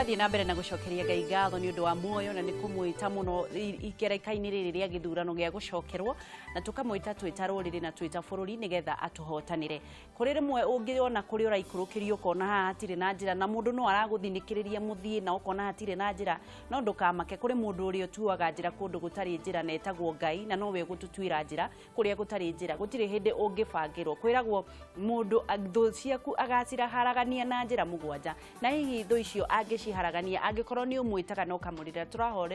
Tũrathiĩ na mbere na gũcokeria Ngai ngatho nĩ ũndũ wa muoyo na nĩ kũmwĩta mũno ikereka-inĩ rĩrĩ rĩa gĩthurano gĩa gũcokerwo, na tũkamwĩta twĩ ta rũrĩrĩ na twĩ ta bũrũri nĩgetha atũhotanĩre. Kũrĩ rĩmwe ũngĩona kũrĩa ũraikũrũkĩrio ũkona haha hatirĩ na njĩra, na mũndũ no aragũthinĩkĩrĩria mũthiĩ na ũkona hatirĩ na njĩra, no ndũkamake, kũrĩ mũndũ ũrĩa ũtuaga njĩra kũndũ gũtarĩ njĩra na etagwo Ngai, na nowe ũgũtũtuĩra njĩra kũrĩa gũtarĩ njĩra. Gũtirĩ hĩndĩ ũngĩbangĩrwo. Kwĩragwo mũndũ thũ ciaku agaciraharagania na njĩra mũgwanja, na hihi thũ icio angĩciharagania angĩkorwo nĩ ũmwĩtaga na ũkamũrĩra.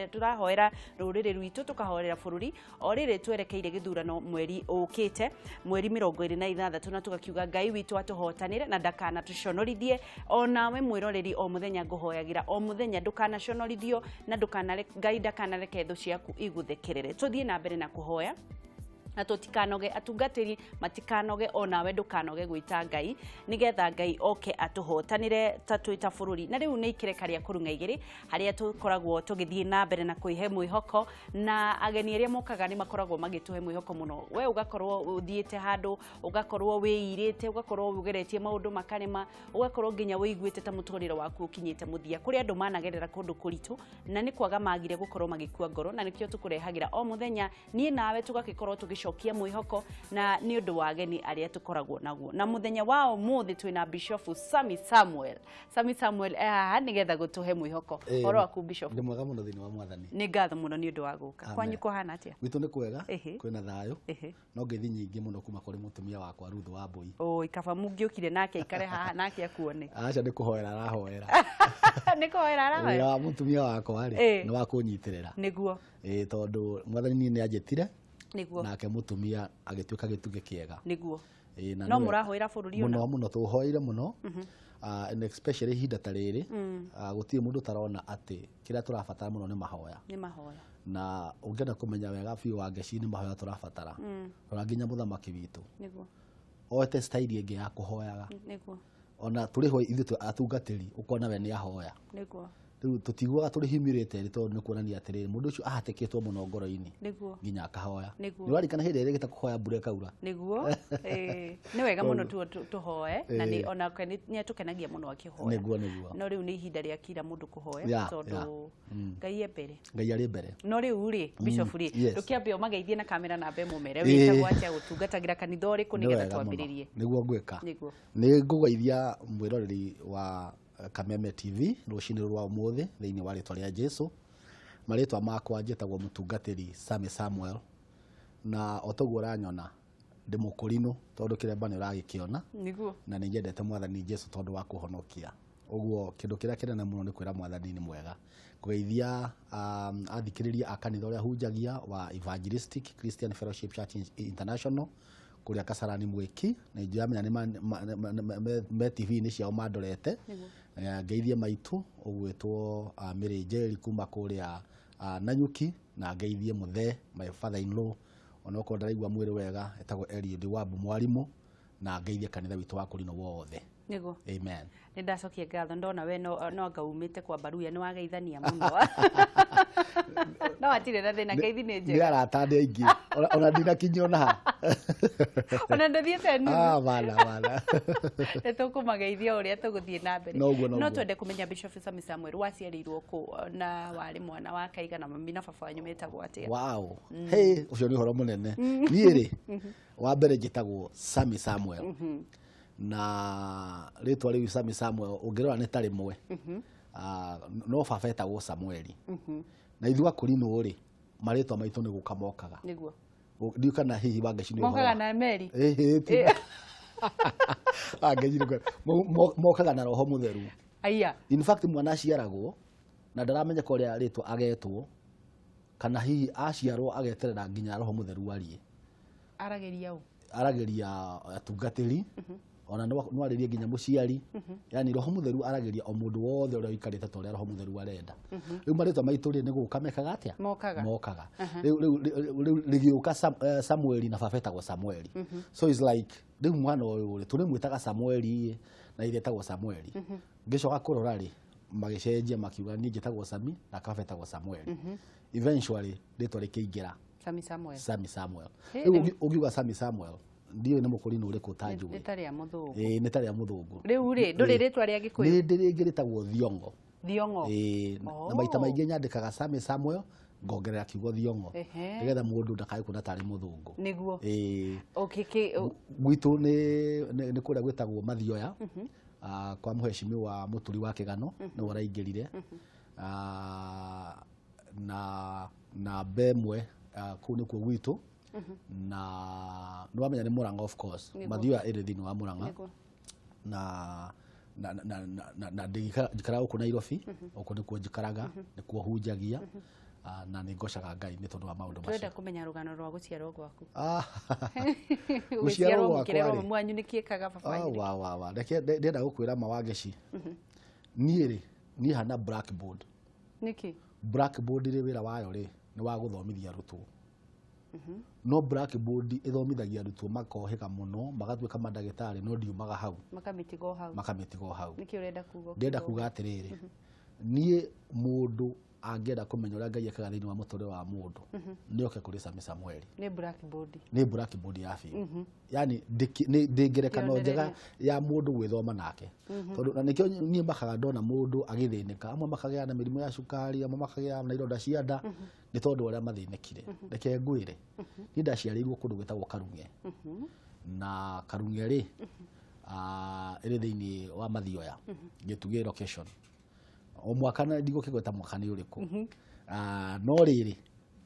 Tũrahoera rũrĩrĩ rwitũ, tũkahoera bũrũri o rĩrĩ twerekeire gĩthurano mweri ũkĩte, mweri 26, na tũgakiuga Ngai witũ atũhotanĩre na ndakanatũconorithie. Onawe mwĩroreri, o mũthenya ngũhoyagĩra, o mũthenya ndũkanaconorithio na Ngai ndakanareke thũ ciaku igũthekerere. Tũthiĩ na mbere na kũhoya na tũtikanoge, atungatĩri matikanoge, onawe ndũkanoge gwĩta Ngai nĩgetha Ngai oke atũhotanĩre ta twĩ ta bũrũri. Na rĩu nĩ ikereka rĩa kũrung'a igĩrĩ harĩa tũkoragwo tũgĩthiĩ na mbere na kwĩhe mwĩhoko, na ageni arĩa mokaga nĩ makoragwo magĩtũhe mwĩhoko mũno. We ũgakorwo ũthiĩte handũ, ũgakorwo wĩirĩte, ũgakorwo ũgeretie maũndũ makarema, ũgakorwo nginya wĩiguĩte ta mũtũrĩre waku ũkinyĩte mũthia. Kũrĩ andũ managerera kũndũ kũritũ na nĩ kwaga magire gũkorwo magĩkua ngoro, na nĩkĩo tũkũrehagĩra o mũthenya niĩ nawe tũgagĩkorwo tũgĩcokia mwĩhoko na nĩ ũndũ wa ageni arĩa tũkoragwo naguo. Na mũthenya wa ũmũthĩ twĩna Bishop Sami Samuel. Sami Samuel e haha nĩgetha gũtũhe mwĩhoko. Ũhoro waku, Bishop? Ndĩ mwega mũno thĩinĩ wa Mwathani. Nĩ ngatho mũno nĩ ũndũ wa gũka. Amen. Kwanyu kũhana atĩa? Gwitũ nĩ kwega, kwĩna thayũ, no ngeithi nyingĩ mũno kuma kũrĩ mũtumia wakwa Ruth wa Mbui. Oi, kaba mũngĩũkire nake aikare haha nake akuone. Aca, nĩ kũhoera arahoera. Nĩ kũhoera arahoera. Wĩra wa mũtumia wakwa rĩ, nĩ wa kũnyitĩrĩra. Ĩĩ, tondũ Mwathani niĩ nĩ anjĩtire, nake mũtumia agĩtuĩka gĩtugĩ kĩega. Ĩĩ, na No nĩwe- mũrahoera bũrũri mũno ona? Mũno, tũhoeire mũno. And especially ihinda ta rĩrĩ, gũtirĩ mũndũ ũtarona atĩ kĩrĩa tũrabatara mũno nĩ mahoya. Nĩ mahoya. Na ũngĩenda kũmenya wega biũ Wangeci, nĩ mahoya tũrabatara. Rora nginya mũthamaki witũ oete style ĩngĩ ya kũhoyaga. Ona tũrĩ ho ithuĩ atungatĩri, ũkona we nĩ ahoya. Rĩu tũtiguaga tũrĩ humiliated, tondũ nĩ kuonania atĩrĩrĩ, mũndũ ũcio ahatĩkĩtwo mũno ngoro-inĩ nginya akahoya. Nĩ ũrarikana hĩndĩ ĩrĩa ĩrĩgĩte kũhoya mbura ĩkaura? Nĩguo. Ĩĩ, nĩ wega mũno tuo tũhoe na nĩ onake nĩ atũkenagia mũno akĩhoya. Nĩguo. No rĩu nĩ ihinda rĩa kira mũndũ kũhoya, tondũ Ngai e mbere. Ngai arĩ mbere. No rĩu rĩ, Bishop rĩ, yes. ndũkĩambe ũmageithie na kamera na mbe mũmere wĩtagwo atĩa, ũtungatagĩra kanitha ũrĩkũ, Nĩ nĩgetha wega mũno. twambĩrĩrie. Nĩguo ngwĩka. Nĩ ngũgeithia mwĩroreri wa Kameme TV rũcinĩ rwa ũmũthĩ thĩinĩ wa rĩtwa rĩa Jesu. Marĩtwa makwa njĩtagwo mũtungatĩri Sami Samuel, na o toguo ũranyona ndĩ mũkũrinũ, tondũ kĩremba nĩ ũragĩkĩona. Na nĩ nyendete Mwathani Jesu tondũ wa kũhonokia. Ũguo kĩndũ kĩrĩa kĩnene mũno nĩ kwĩra Mwathani nĩ mwega. Kũgeithia athikĩrĩria a kanitha ũrĩa hunjagia wa Evangelistic Christian Fellowship Church International kũrĩa Kasarani Mwĩki, na ndiramenya nĩ me TV-inĩ ciao mandorete. Ngeithie maitũ ũgwĩtwo Mary Njeri kuma kũrĩa Nanyuki, na ngeithie mũthee, my father in law, onokorwo ndaraigua mwĩrĩ wega, etagwo Eliud Wambu Mwarimũ, na ngeithie kanitha witũ wa Kũrinũ wothe. Amen. Nĩ ndacokia ngatho. Ndona we no anga umĩte kwa Baruya, nĩ wageithania mũno, no hatirĩ na thĩna, ngeithi nĩ Nĩ njega. Arata nĩ aingĩ. Ona ndinakinyio na ha. Ona ndũthiĩte nuthu. Ah, bana bana. Nĩ tũkũmageithia ũrĩa tũgũthiĩ na mbere. Noguo, No noguo. twende kũmenya, Bishop Sami Samuel, waciarĩirwo kũ na warĩ mwana wa kaigana? Mami na baba wanyu metagwo atĩa? Wow, hey, ũcio nĩ ũhoro mũnene. Niĩ rĩ, wa mbere njĩtagwo Sami Samuel, na rĩtwa rĩu Sami Samuel ũngĩrora nĩ ta rĩmwe. Ah, no baba etagwo Samueli, na ithuĩ akũrinũ rĩ, marĩtwa maitũ nĩ gũka mokaga. Ndiũĩ kana hihi Wangeci nĩ Mokaga ũhoro na meri. Ĩhĩ, Wangeci nĩ mokaga na Roho Mũtheru. Aya. In fact, mwana aciaragwo na ndaramenyeka ũrĩa rĩtwa agetwo, kana hihi aciarwo ageterera nginya Roho Mũtheru arie. Aragĩria ũ? Aragĩria atungatĩri, ona no arĩrie nginya mũciari. Yani Roho Mũtheru aragĩria o mũndũ wothe ũrĩa ũikarĩte ta ũrĩa Roho Mũtheru arenda. Rĩu marĩtwa maitũ rĩ, nĩ gũka mekaga atĩa? Mokaga. Mokaga. Rĩu rĩgĩũka Samueli, na baba etagwo Samueli, so it's like rĩu mwana ũyũ rĩ, tũrĩmwĩtaga Samueli na ithe etagwo Samueli. Ngĩcoka kũrora rĩ, magĩcenjia makiuga niĩ njĩtagwo Sami na baba etagwo Samueli. Eventually rĩtwa rĩkĩingĩra. Sami Samuel. Sami Samuel. Hey, Rĩu ũngiuga Sami Samuel, ndiũĩ nĩ mũkũrinũ ũrĩkũ ũtanjũĩ. Nĩ ta rĩa mũthũngũ. Ĩĩ, nĩ ta rĩa mũthũngũ. Rĩu rĩ, ndũrĩ rĩtwa rĩa Gĩkũyũ? Nĩ ndĩ rĩngĩ rĩtagwo Thiongo. Thiong'o. Ĩĩ, na maita maingĩ nyandĩkaga Sami Samuel ngongerera kiugo Thiong'o nĩgetha mũndũ ndakae kuona tarĩ mũthũngũ. Nĩguo. Ĩĩ. Okay, kĩ Gwitũ nĩ kũrĩa gwĩtagwo Mathioya, kwa mũhecimiwa Mũturi wa Kĩgano, nĩwe ũraingĩrire. Na namba ĩmwe, kũu nĩkuo gwitũ, na nĩ wamenya nĩ Murang'a, of course. Mathioya ĩrĩ thĩinĩ wa Murang'a. Na na na na na, na njikaraga gũkũ Nairobi, gũkũ nĩkuo njikaraga, nĩkuo hunjagia, na nĩ ngocaga Ngai nĩ tondũ wa maũndũ Turenda macio. kũmenya rũgano rwa gũciarwo gwaku. Gũciarwo Gũciarwo gwakwa mũkĩrerwo rĩ? mamu wanyu nĩkĩ ekaga, baba wanyu nĩkĩ? Wa wa wa reke ndĩrenda gũkwĩra ma Wangeci, niĩ rĩ, niĩ hana blackboard. Nĩkĩ? Blackboard rĩ, wĩra wayo rĩ nĩ wa gũthomithia arutwo, no blackboard ĩthomithagia arutwo makohĩga mũno, magatuĩka mandagĩtarĩ, no ndiumaga hau. Makamĩtiga o hau. Makamĩtiga o hau. Nĩkĩ ũrenda kuga? Ndĩrenda ũkiuga kuga atĩrĩrĩ, niĩ mũndũ angĩenda kũmenya ũrĩa Ngai ekaga thĩinĩ wa mũtũrĩre wa mũndũ, nĩ oke kũrĩ Sami Samueli. Nĩ blackboard. Nĩ blackboard ya biũ, yani ndĩ ngerekano njega ya mũndũ gwĩthoma nake, tondũ na nĩkĩo niĩ makaga ndona mũndũ agĩthĩnĩka, amwe makagĩa na mĩrimũ ya cukari, amwe makagĩa na ironda cia nda, nĩ tondũ ũrĩa mathĩnĩkire. Reke ngwĩre, niĩ ndaciarĩirwo kũndũ gwĩtagwo Karung'e, na Karung'e rĩ, ĩrĩ thĩinĩ wa Mathioya, Gĩtugĩ location. O mwaka na ndigũkĩgweta mwaka nĩ ũrĩkũ. No rĩrĩ,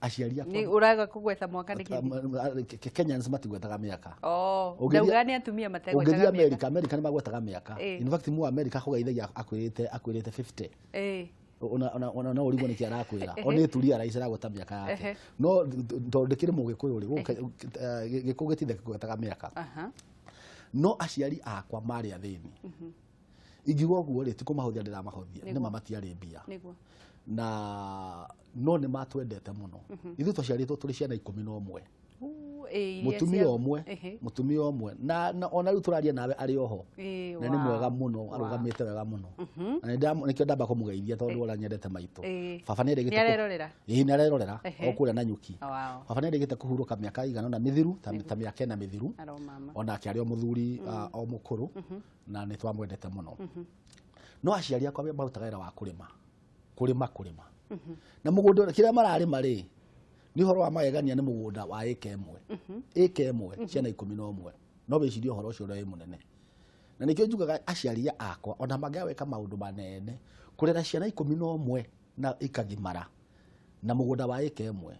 aciari akwa Nĩ ũraga kũgweta mwaka nĩkĩ? Kenyans matigwetaga mĩaka. Oh, ndauga nĩ atumia mategwetaga Ũngĩthiĩ mĩaka. America, America nĩ magwetaga mĩaka. In fact, mu America akũgeithagia akwĩrĩte 50. Ona no ũrigwo nĩkĩ arakwĩra, o nĩ turia raici aragweta mĩaka yake. No tondũ ndĩkĩrĩ mũgĩkũyũ rĩ, gũkũ, gĩkũyũ gĩtinde kĩgwetaga mĩaka. No aciari akwa marĩ athĩni. Ingiuga ũguo rĩ, ti kũmahũthia ndĩramahũthia, nĩ ma matiarĩ mbia. Na no nĩ matwendete mũno. Ithuĩ twaciarĩtwo tũrĩ ciana 11. Uu, ĩ, iria Mũtumia ũmwe, mũtumia ũmwe, na ona rĩu tũraria nawe arĩ oho. Na nĩ mwega mũno, arũgamĩte wega mũno. Na nĩkĩo ndamba kũmũgeithia tondũ ũrĩa nyendete maitũ. Baba nĩ erĩgĩte Nĩ arerorera? Ĩĩ, nĩ arerorera, o kũrĩa Nanyuki. Wow. Baba nĩ erĩgĩte kũhurũka mĩaka igana ũna mĩthiru, ta mĩaka 4 mĩthiru. Aro mama. Onake arĩ o mũthuri, o mũkũrũ, na nĩ twamwendete mũno. No aciari akwa marutaga wĩra wa kũrĩma. Kũrĩma, kũrĩma. Na mũgũnda kĩrĩa mararĩma rĩ, nĩ ũhoro wa magegania, nĩ mũgũnda wa ĩka ĩmwe. Ĩka ĩmwe, ciana 11. No wĩcirie ũhoro ũcio ũrĩa wĩ mũnene. Na nĩkĩo njugaga aciari akwa, ona mangĩaga gwĩka maũndũ manene, kũrera ciana 11 na ikagimara na mũgũnda wa ĩka ĩmwe,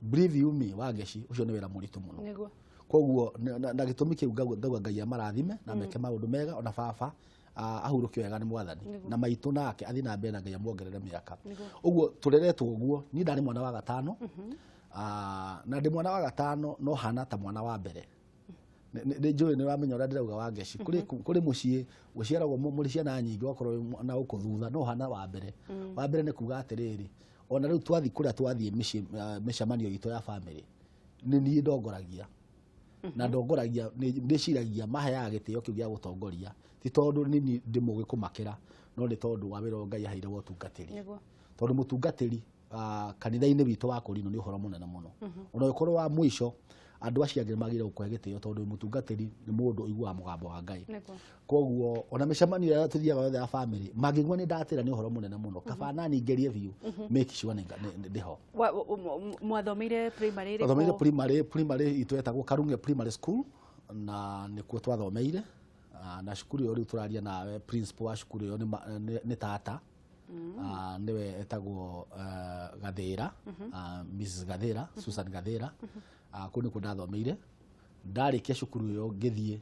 believe you me, Wangeci, ũcio nĩ wĩra mũritũ mũno. Koguo na gĩtũmi kĩu ngauga Ngai amarathime na meke maũndũ mega, ona baba ahurũke wega nĩ Mwathani, na maitũ nake athiĩ na mbere na Ngai amuongerere mĩaka. Ũguo tũreretwo ũguo. Niĩ ndarĩ mwana wa gatano, na ndĩ mwana wa gatano no hana ta mwana wa mbere. Nĩ njũĩ nĩ ũramenya ũrĩa ndĩrauga, Wangeci. Kũrĩ mũciĩ gũciaragwo mũrĩ ciana nyingĩ, ũgakorwo wĩ na gũkũ thutha no hana wa mbere. Wa mbere nĩ kuga atĩrĩrĩ, ona rĩu twathiĩ kũrĩa twathiĩ mĩciĩ, mĩcemanio itũ ya family, nĩ niĩ ndongoragia. Na ndongoragia, ndĩciragia maheaga gĩtĩo kĩu gĩa gũtongoria ti tondũ nĩ niĩ ndĩ mũgĩ kũmakĩra, no nĩ tondũ wa wĩra ũrĩa Ngai aheire wa ũtungatĩri. Tondũ mũtungatĩri, kanitha-inĩ witũ wa Kũrinũ nĩ ũhoro mũnene mũno. Ona ũngĩkorwo wa mũico, andũ acio angĩ magĩrĩire gũkũhe gĩtĩo tondũ mũtungatĩri nĩ mũndũ ũiguaga mũgambo wa Ngai. Koguo ona mĩcemanio ĩrĩa tũthiaga yothe ya family, mangĩigua nĩ ndatĩra, nĩ ũhoro mũnene mũno. Kaba nani ngerie biũ, make sure nĩ ndĩho. Mwathomeire primary ĩrĩkũ? Twathomeire primary itũ yetagwo Karung'e Primary School, na nĩkuo twathomeire. Na cukuru ĩyo rĩu tũraria nawe, principal wa cukuru ĩyo nĩ tata. Nĩwe etagwo Gathĩra, Mrs Gathĩra, Susan Gathĩra. Kũu nĩkuo ndathomeire. Ndarĩkia cukuru ĩyo ngĩthiĩ,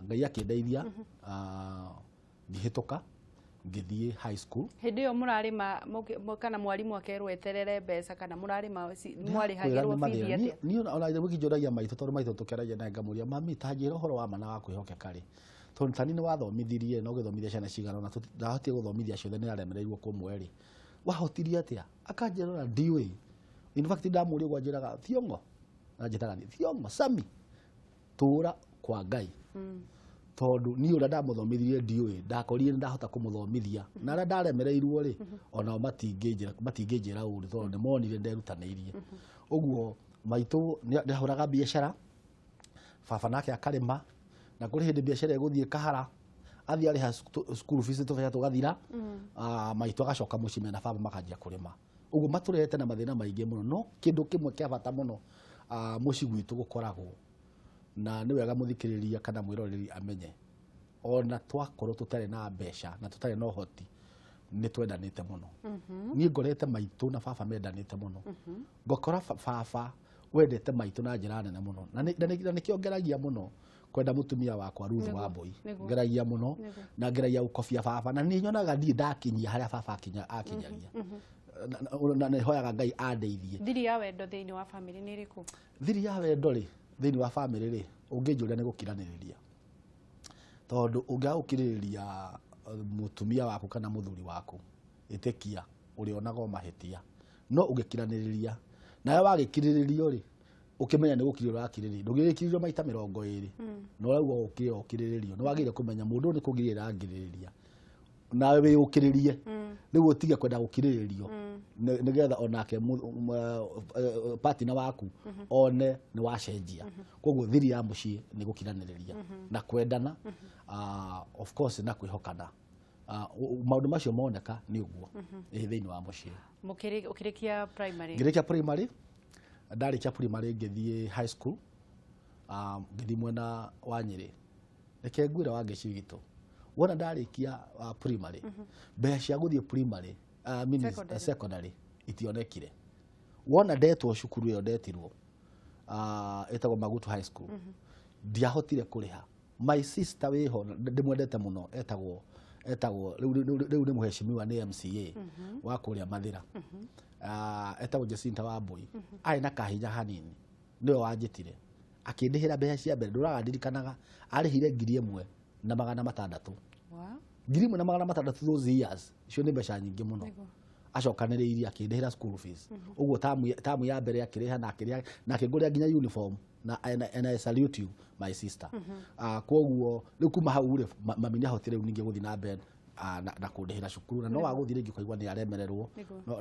Ngai akĩndeithia, ngĩhĩtũka ngĩthiĩ high school. Hĩndĩ ĩyo mũrarĩma kana mwarimũ akerwo eterere mbeca, kana mũrarĩma mwarĩhagĩrwo bithi atĩa? Niĩ ona rĩmwe njũragia maitũ, tondũ maitũ tũkĩaragia naye ngamũria, mami, ta njĩra ũhoro wa ma na wa kwĩhokeka rĩ, tondũ tani nĩ wathomithirie na ũgĩthomithia ciana cigana ũna, ndahotire gũthomithia ciothe, nĩ aremereirwo kũmwe rĩ, wahotirie atĩa? Akanjĩra ona ndiũĩ. In fact, ndamũria ũguo anjĩraga Thiong'o, anjĩtaga niĩ Thiong'o, Sami, tũra kwa Ngai, tondũ niĩ ũrĩa ndamũthomithirie ndiũĩ, ndakorire ndahota kũmũthomithia, na arĩa ndaremereirwo rĩ, onao matingĩnjĩra ũru tondũ nĩ monire nderutanĩirie. Ũguo maitũ nĩ ahũraga biacara, baba nake akarĩma, na kũrĩ hĩndĩ biacara ĩgũthiĩ kahara. Athiĩ arĩha school fees, tũbeca tũgathira. Maitũ agacoka mũciĩ mena baba makanjia kũrĩma. Ũguo matũrehete na mathĩna maingĩ mũno, no kĩndũ kĩmwe kĩa bata mũno, mũciĩ gwitũ gũkoragwo na nĩ wega mũthikĩrĩria kana mwĩroreri amenye, ona twakorwo tũtarĩ na mbeca na tũtarĩ na ũhoti, nĩ twendanĩte mũno. Niĩ ngorete maitũ na baba mendanĩte mũno, ngakora baba wendete maitũ na njĩra nene mũno, na nĩkĩo ngeragia mũno kwenda mũtumia wakwa Ruth Wambui. Ngeragia mũno na ngeragia gũkobia baba, na niĩ nyonaga ndirĩ ndakinyia harĩa baba akinyagia. Na nĩ hoyaga Ngai andeithie. Thiri ya wendo thĩinĩ wa famĩlĩ nĩ ĩrĩkũ? Thiri ya wendo rĩ, thĩinĩ wa famĩlĩ rĩ, ũngĩnjũria nĩ gũkiranĩrĩria, tondũ ũngĩaga gũkirĩrĩria mũtumia waku kana mũthuri waku, ĩtĩkia ũrĩonaga o mahĩtia. No ũngĩkiranĩrĩria nawe, wagĩkirĩrĩrio rĩ, ũkĩmenya nĩ gũkirĩrĩria ũrakirĩrĩria, ndũngĩgĩkirĩrĩrio maita 20 na ũrauga ũkirĩrĩria ũkirĩrĩrio. Nĩ wagĩrĩire kũmenya mũndũ ũyũ nĩ kũngirĩrĩria arangirĩrĩria, nawe wĩyũkĩrĩrie rĩu, ũtige kwenda gũkirĩrĩrio, nĩgetha onake partner waku one nĩ wacenjia. Koguo thiri ya mũciĩ nĩ gũkiranĩrĩria na kwendana, of course na kwĩhokana. Maũndũ macio moneka nĩ ũguo ĩ thĩinĩ wa mũciĩ. Ũkĩrĩkia primary? Ngĩrĩkia primary, ndarĩkia primary ngĩthiĩ high school, ngĩthiĩ mwena wa Nyĩrĩ. Reke ngwĩre wa ngeci witũ, wona ndarĩkia primary, mbeca cia gũthiĩ primary, means, Secondary. Secondary itionekire. Wona ndetwo cukuru ĩyo ndetirwo, ĩtagwo Magutu High School, ndiahotire kũrĩha. My sister wĩho ndĩmwendete mũno, etagwo rĩu nĩ mũheshimiwa, nĩ MCA wa kũrĩa Mathĩra, etagwo Jacinta Wambui. Arĩ na kahinya hanini, nĩwe wanjĩtire akĩndĩhĩra mbeca cia mbere. Ndũraga ndirikanaga arĩhire 1600. 1600, those years icio nĩ mbeca nyingĩ mũno. Acokanĩrĩirie akĩndĩhĩra school fees ũguo, tamu ya mbere akĩrĩha na akĩrĩha na akĩngũrĩra nginya uniform, na and I salute you, my sister. Koguo rĩu kuma hau rĩ, mami nĩ ahotire rĩu ningĩ gũthiĩ na mbere na kũndĩhĩra cukuru, na no wagũthiĩ rĩngĩ ũkaigua nĩ aremererwo.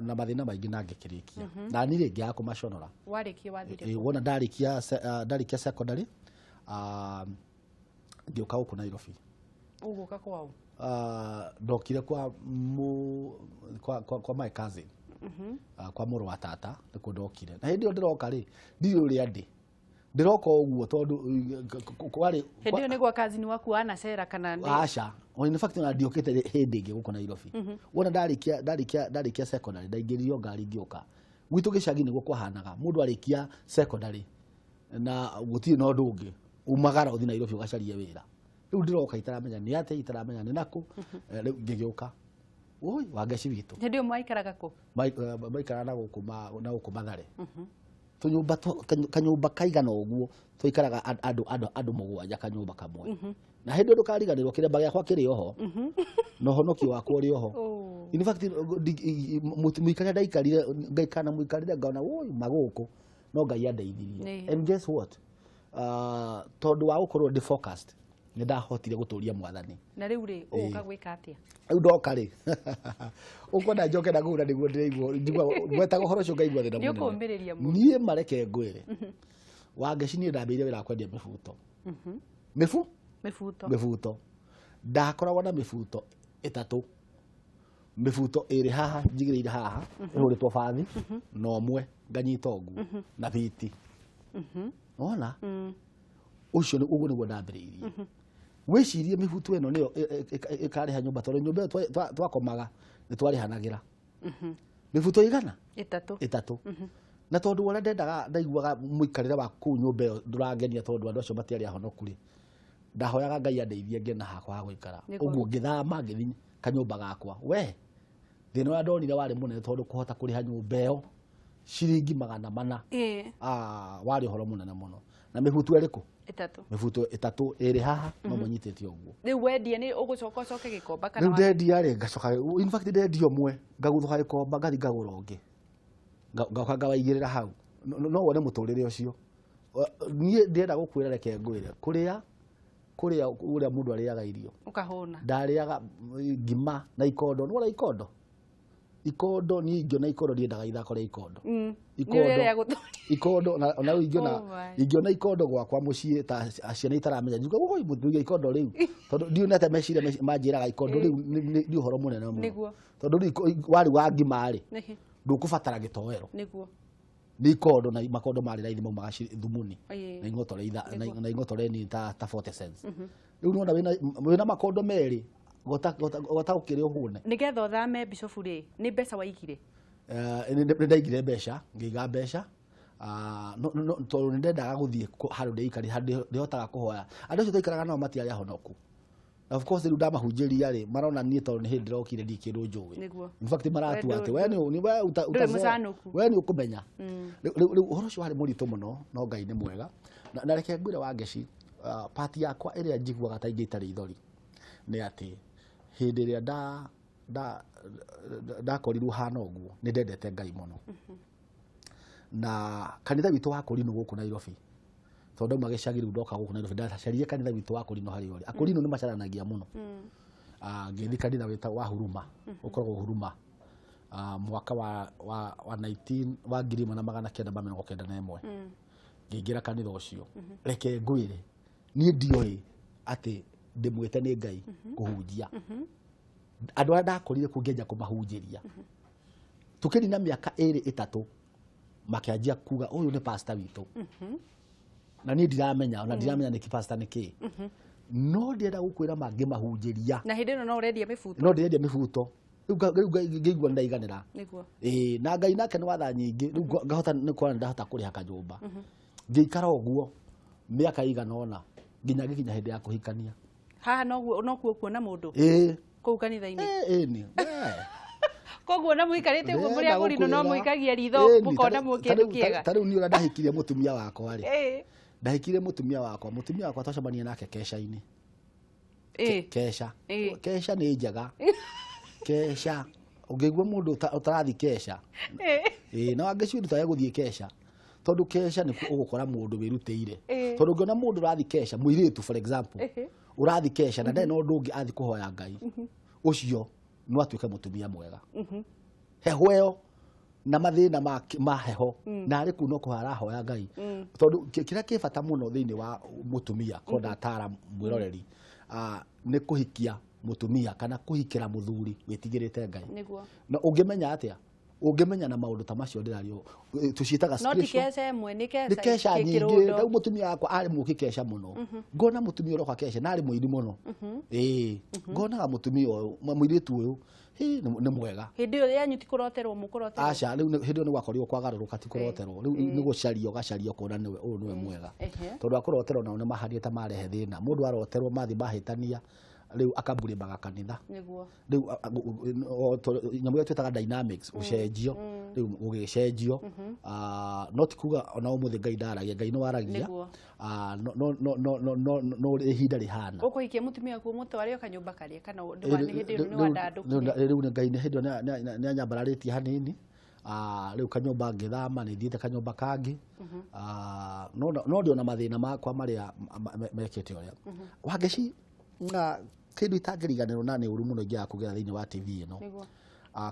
Na mathĩna maingĩ na ngĩkĩrĩkia na niĩ rĩngĩ ya kũmaconora. Warĩkia wathire? Wona ndarĩkia ndarĩkia secondary, ngĩũka gũkũ Nairobi. Ũgũka kwao? Ndokire kwa, mu, kwa, kwa, kwa my cousin, kwa mũrũ wa tata nĩkuo ndokire. Na hĩndĩ ĩyo ndĩroka rĩ, ndirĩ ũrĩa ndĩ ndĩroka ũguo tondũ kwarĩ Hĩndĩ ĩyo nĩ gwa cousin waku wanacera kana nĩ? Aca. In fact ona ndiokĩte hĩndĩ ĩngĩ gũkũ Nairobi. Wona ndarĩkia secondary, ndaingĩririo ngari ngĩũka gwitũ gĩcagi. Nĩguo kwahanaga, mũndũ arĩkia secondary na gũtirĩ na ũndũ ũngĩ, umagara ũthiĩ Nairobi ũgacarie wĩra. Rĩu ndĩroka itaramenya nĩ atĩa, itaramenya nĩ nakũ. Rĩu ngĩgĩũka oi wangeci witũ. Hĩndĩ ĩyo mwaikaraga kũ? Maikaraga na gũkũ Mathare, tũnyũmba kanyũmba kaigana ũguo, tũikaraga andũ mũgwanja kanyũmba kamwe. Na hĩndĩ ĩyo ndũkariganĩrwo kĩremba gĩakwa kĩrĩ oho na ũhonokio wakwa ũrĩ oho. In fact mũikarĩre ndaikarire, ngaikara na mũikarĩre ngona woi magũkũ, no Ngai andeithirie. And guess what, tondũ wa gũkorwo ndĩ focused, nĩ ndahotire gũtũria Mwathani. Na rĩu rĩ, ũgũka gwĩka atĩa? Rĩu ndoka rĩ, ũkwenda njoke na kũu, na nĩguo ndĩraigua njigua gwetaga ũhoro ũcio ngaigua thĩna Nĩ mũnene. Ũkũũmĩrĩria mũno. Niĩ mareke ngwĩre wangeci, niĩ ndambĩrĩire wĩra wa kwendia mĩbuto, mĩbu Mĩbuto. Mĩbuto. Ndakoragwo na mĩbuto ĩtatũ, mĩbuto ĩrĩ haha njigĩrĩire haha ĩhũrĩtwo bathi, na ũmwe nganyita ũguo na biti. Wona ũcio ũguo nĩguo ndambĩrĩirie. Wĩcirie mĩbuto ĩno nĩyo ĩkarĩha nyũmba, tondũ nyũmba ĩyo twakomaga nĩ twarĩhanagĩra mĩbuto igana. Ĩtatũ. Ĩtatũ. Na tondũ ũrĩa ndendaga, ndaiguaga mũikarĩre wa kũu nyũmba ĩyo ndũrangenia, tondũ andũ acio matiarĩ ahonoku rĩ, ndahoyaga Ngai andeithie ngĩe na hakwa ha gũikara. Ũguo ngĩthama ngĩthiĩ kanyũmba gakwa. We thĩna ũrĩa ndonire warĩ mũnene, tondũ kũhota kũrĩha nyũmba ĩyo ciringi 400, warĩ ũhoro mũnene mũno. Na mĩbuto ĩrĩkũ? Ĩtatũ. Mĩbuto ĩtatũ, ĩrĩ haha no mũnyitĩte ũguo. Rĩu wendia nĩ ũgũcoka ũcoke Gĩkomba kana? Rĩu ndendia rĩ, ngacoka, in fact ndendia ũmwe ngaguthũka Gĩkomba, ngathi ngagũra ũngĩ, Ngoka ngawaigĩrĩra hau. No wone mũtũrĩre ũcio. Niĩ ndĩrenda gũkwĩra, reke ngwĩre, kũrĩa kũrĩa ũrĩa mũndũ arĩaga irio Ũkahũna. Ndarĩaga ngima na ikondo. Nĩwona ikondo? Ikondo, niĩ ingĩona ikondo, ndiendaga ithako rĩa ikondo. Nĩ ũrĩa rĩa gũtũria. Ikondo ona rĩu ingĩona Oh my. ingĩona ikondo gwakwa mũciĩ ta ciana itaramenya, njuga ũgoi mũtuge ikondo rĩu, tondũ ndionete meciria manjĩraga ikondo rĩu nĩ ũhoro mũnene mũno. Tondũ rĩu warĩ wa ngima rĩ, ndũkũbatara gĩtoero. Nĩ ikondo, na makondo marĩ raithi, maumaga thumuni na ing'otore na ing'otore nini ta 40 cents. Rĩu nĩwona wĩna makondo merĩ, gota ũkĩrĩa ũhũne. Nĩgetha ũthame, Bishofu rĩ, nĩ mbeca waigire? Nĩ ndaigire mbeca, ngĩiga mbeca. Ah, tondũ nĩ ndendaga gũthiĩ handũ ndĩikari, handũ ndĩhotaga kũhoya. Andũ acio twaikaraga nao matiarĩ ahonoku. Na of course rĩu ndamahunjĩria rĩ, marona niĩ tondũ nĩ hĩndĩ ndĩrokire, ndirĩ kĩndũ njũĩ. In fact maratua We atĩ we nĩ we ndũrĩ mũcanũku. We nĩ ũkũmenya. Rĩu ũhoro ũcio warĩ mũritũ mũno, no Ngai nĩ mwega. Na reke ngwĩre Wangeci, part yakwa ĩrĩa njiguaga ta ingĩita rĩithori nĩ atĩ hĩndĩ ĩrĩa ndakorirwo hana ũguo, nĩ ndendete Ngai mũno. Na kanitha witũ wa Kũrinũ gũkũ Nairobi, tondũ ndauma gĩcagi rĩu ndoka gũkũ Nairobi, ndacarire kanitha witũ wa Kũrinũ harĩa ũrĩ. Akũrinũ nĩ macaranagia mũno. Ngĩthiĩ kanitha wĩtagwo wa Huruma, ũkoragwo Huruma. Mwaka wa 19 wa 1991 ngĩingĩra kanitha ũcio. Reke ngwĩre, niĩ ndioĩ atĩ ndĩmwĩte nĩ Ngai kũhunjia. Andũ arĩa ndakorire kũu ngĩanjia kũmahunjĩria, tũkĩrina mĩaka ĩrĩ ĩtatũ, makĩanjia kuga ũyũ nĩ pastor witũ. Na niĩ ndiramenya, ona ndiramenya nĩkĩ pastor nĩ kĩ, no ndĩrenda gũkwĩra mangĩmahunjĩria. Na hĩndĩ ĩno no ũrendia mĩbuto? No ndĩrendia mĩbuto. Rĩu ngĩigua nĩndaiganĩra. Ĩĩ, na Ngai nake nĩ watha nyingĩ. Rĩu ngahota nĩ kuona ndahota kũrĩha kanyũmba. Ngĩikara ũguo mĩaka ĩigana ũna nginya ngĩkinya hĩndĩ ya kũhikania. Haha noguo nokuo kuona mũndũ? Ĩĩ. Kũu kanitha-inĩ? Ĩĩ, ĩĩ, nĩ. Wee. Koguo na mũikarĩte ũguo mũrĩ Ndĩrenda agũri no gũkwĩra. mũikagia ritho Ĩĩ, nĩ, mũkona mũkĩndũ kĩega. Ta rĩu niĩ ũrĩa ndahikirie mũtumia wakwa rĩ, ndahikirie mũtumia wakwa, mũtumia wakwa twacemania nake keca-inĩ. Keca. Keca nĩ njega. Keca. Ũngĩigua mũndũ ũtarathi keca. Ĩĩ, na wangĩciũria ndũtage gũthiĩ keca. Tondũ keca nĩkuo ũgũkora mũndũ wĩrutĩire. Tondũ ũngĩona mũndũ ũrathiĩ keca, mũirĩtu for example, ũrathiĩ keca na ndarĩ na ũndũ ũngĩ athiĩ kũhoya Ngai, ũcio no atuĩke mũtumia mwega. Heho ĩyo na mathĩna ma heho, na arĩ kũu no kũhoya arahoya Ngai. Tondũ kĩrĩa kĩ bata mũno thĩinĩ wa mũtumia, korwo ndatara mwĩroreri, nĩ kũhikia mũtumia kana kũhikĩra mũthuri wĩtigĩrĩte Ngai. Na ũngĩmenya atĩa? Ũngĩmenya na maũndũ ta macio ndĩrario, tũciĩtaga No ti spiritual. keca ĩmwe, nĩ keca Nĩ keca ikĩ nyingĩ. kĩrũndo. Rĩu mũtumia wakwa arĩ mũũkĩ keca mũno. Ngona mũtumia ũroka keca na arĩ mũini mũno. Ĩĩ, ngonaga mũtumia ũyũ, mũirĩtu ũyũ, hĩ, nĩ mwega. Hĩndĩ ĩyo yanyu ti kũroterwo mũkũroterwo? Aca, rĩu hĩndĩ ĩyo nĩ gwakorirwo kwagarũrũka, ti kũroterwo. Rĩu nĩ gũcaria, ũgacaria ũkona nĩwe, ũyũ nĩwe mwega. Tondũ akũroterwo nao nĩ mahanire ta marehe thĩna. Mũndũ aroterwo mathiĩ mahĩtania, rĩu akamburĩmaga kanitha. Rĩu, nyamũ ĩrĩa twĩtaga dynamics, ũcenjio. Rĩu gũgĩcenjio. No ti kuga ona ũmũthĩ Ngai ndaragia, Ngai nĩ waragia. No, no, no, no, no, no, no, ihinda rĩhana. Ũkũhikia mũtumia waku ũmũtware o kanyũmba karĩa, kana nĩ hĩndĩ ĩyo nĩ wandandũkire? Rĩu nĩ Ngai nĩ hĩndĩ ĩyo nĩ anyambararĩtie hanini. Rĩu kanyũmba ngĩthama, nĩ thiĩte kanyũmba kangĩ. No ndĩ ona mathĩna makwa marĩa mekĩte ũrĩa. Wangeci, na kĩndũ itangĩriganĩrwo na nĩ ũru mũno ingĩaga kũgera thĩinĩ wa TV ĩno.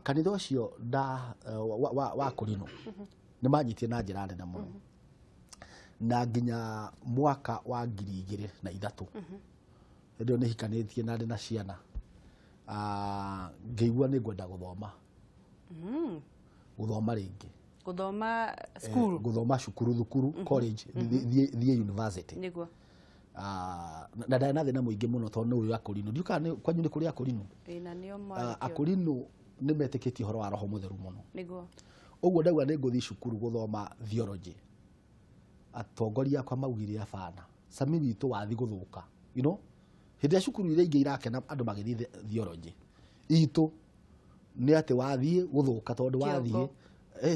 Kanitha ũcio wa Kũrinũ nĩ manyitire na njĩra nene mũno. Na nginya mwaka wa 2003. Hĩndĩ ĩyo nĩ hikanĩtie na ndĩ na ciana. Ngĩigua nĩ ngwenda gũthoma. Gũthoma rĩngĩ. Gũthoma cukuru? Gũthoma cukuru, thukuru, college, thiĩ university. Na ndarĩ na thĩna mũingĩ mũno tondũ nĩ ũĩ Akũrinũ. Ndiũĩ kana kwanyu nĩ kũrĩ Akũrinũ? Ĩĩ, na nĩo marĩkĩo. Akũrinũ nĩ metĩkĩtie ũhoro wa Roho Mũtheru mũno. Ũguo ndauga nĩ ngũthiĩ cukuru gũthoma theology. Atongoria akwa maugire abana. Sami witũ wathi gũthũka. You know? Hĩndĩ ya cukuru iria ingĩ irakena andũ magĩthiĩ theology. Itũ nĩ atĩ wathiĩ gũthũka tondũ wathiĩ, Kĩongo.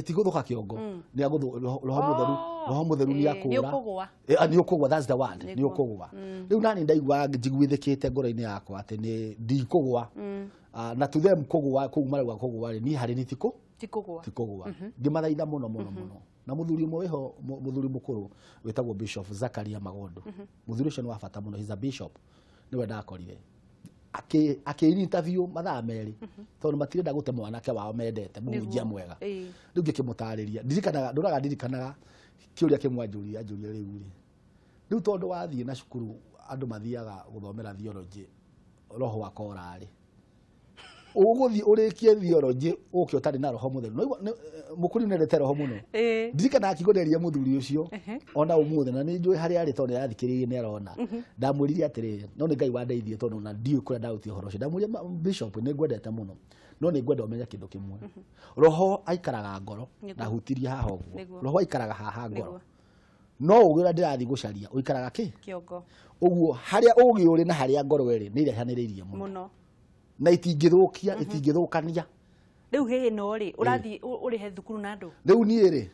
ti gũthũka kĩongo. Nĩ agũthũ-, Roho Mũtheru, Roho Mũtheru nĩ akũra. Nĩ ũkũgũa. Nĩ ũkũgũa, that's the word. Nĩ ũkũgũa. Rĩu nani ndaigua njiguithĩkĩte ngoro-inĩ yakwa atĩ nĩ ndikũgũa. Na to them kũgũa, kũu marauga kũgũa rĩ, niĩ harĩ ni tikũ? Ti kũgũa. Ti kũgũa. Ngĩmathaitha mũno, mũno, mũno. Na mũthuri ũmwe wĩho, mũthuri mũkũrũ wĩtagwo Bishop Zakaria Magondo. Mũthuri ũcio nĩ wa bata mũno, he's a bishop. Nĩwe ndakorire. Akĩ interview mathaa 2 tondũ matirenda gũte mwanake wao mendete mũhunjia mwega. Rĩu ngĩkĩmũtarĩria, ndirikanaga, ndũraga ndirikanaga kĩũria kĩmwe anjũria, anjũria rĩu rĩ, rĩu tondũ wathiĩ na cukuru andũ mathiaga gũthomera theology, roho wa korarĩ ũgũthiĩ ũrĩkie theology ũke ũtarĩ na roho mũtheru. Mũkũri nĩendete roho mũno. Ndirikanaga kiugo nderia mũthuri ũcio ona ũmũthĩ, na nĩ njũĩ harĩa arĩ tondũ nĩarathikĩrĩirie nĩ arona. Ndamwĩrire atĩrĩrĩ, no nĩ Ngai wandeithie tondũ ona ndiũĩ kũrĩa ndarutire ũhoro ũcio. Ndamwĩrire, Bishop, nĩ ngwendete mũno, no nĩ ngwenda ũmenye kĩndũ kĩmwe, roho aikaraga ngoro. Ndahutirie haha ũguo, roho aikaraga haha ngoro, no ũgĩ ũrĩa ndĩrathiĩ gũcaria ũikaraga kĩ? Kĩongo. Ũguo harĩa ũgĩ ũrĩ na harĩa ngoro ĩrĩ nĩ irehanĩrĩirie mũno na itingĩthũkia, itingĩthũkania. Rĩu hĩ ĩno rĩ, ũrathiĩ ũrĩhe thukuru na andũ? Rĩu niĩ rĩ,